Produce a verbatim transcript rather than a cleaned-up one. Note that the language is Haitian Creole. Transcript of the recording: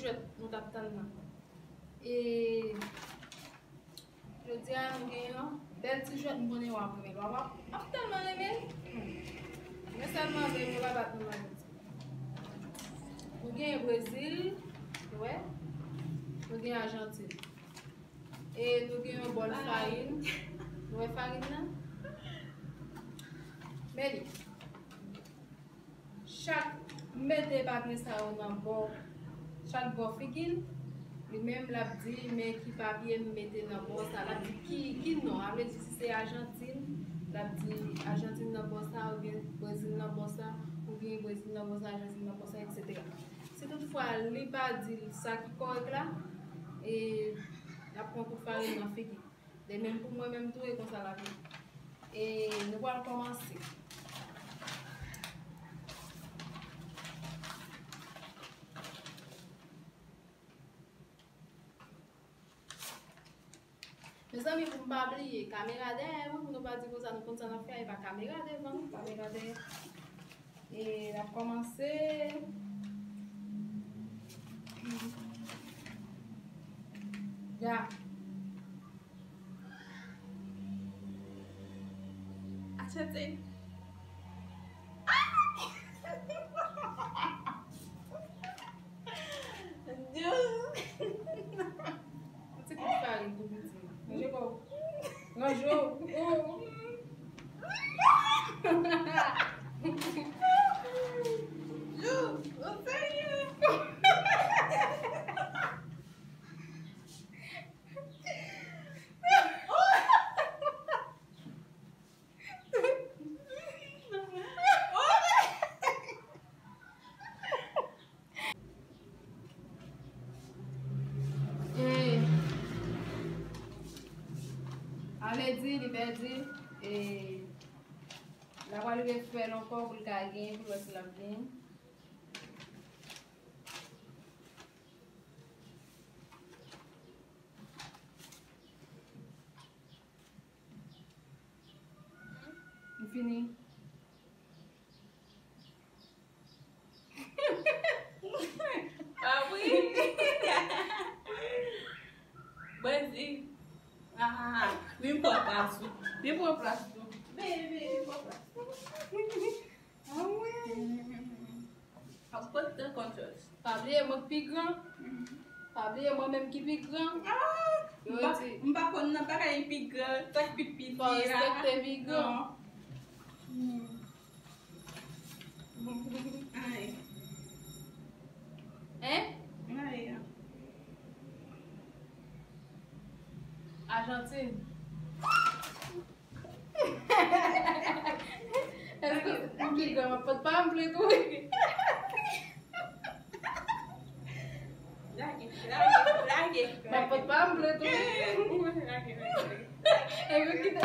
Jwèt nou t ap tann nan. E jodi a, nou gen yon bèl ti jwèt, m konnen w ap renmen l. W ap, w ap tèlman renmen l. Hmm. Men sèlman renmen pa bat nou nan jodi. Nou gen Brezil, ou wè? Nou gen Ajantin. E nou gen yon bòl farin. Nou wè farin nan? Men li. Chak m mete papye sa yo nan bò, chak bò figi l, li menm l ap di, men ki papye m mete nan bò sa. L ap di ki, ki non. A vle di, si se Ajantin, l ap di Ajantin nan bò sa, oubyen Brezil nan bò sa, oubyen Brezil nan bò sa, Ajantin nan bò sa, etsetera. Si toutfwa li pa di l sa ki kòrèk la, e l ap pran kout farin nan figi l. De menm pou mwen menm tou, e konsa l ap ye. E nou pral kòmanse. Mezanmi, pou m pa bliye, kamera dèyè, wi, pou nou pa di konsa, nou konn sa n ap fè, e pa kamera devan, kamera dèyè. E n ap kòmanse. Ya. Ajantin. Yon ti kout farin tou piti. Ranje kò w. Ranje w. Jou, ou serye? E, ale di, li pèdi. E, l ap rive fè l ankò pou l ka genyen, pou l wè si l ap genyen. M fini. Ah wi. Bandi. Ah, vin pran plas ou. Vin pran plas ou. Baby, vin pran plas ou. Ah wi. Ap kontan kontròl. Pa bliye mwen k pi gran. Pa bliye mwen menm ki pi gran. Ah, m pa, m pa konn nan bagay pi gran, sa k pi piti a. Fò respekte pi gran. Non. Ay. Hein? Ay. Ajantin. Èske m pi gran? M ap pot pa m plen tou wi. Lage, lage, lage. M ap pot pa m plen tou wi. Lage, lage. E mwen ki te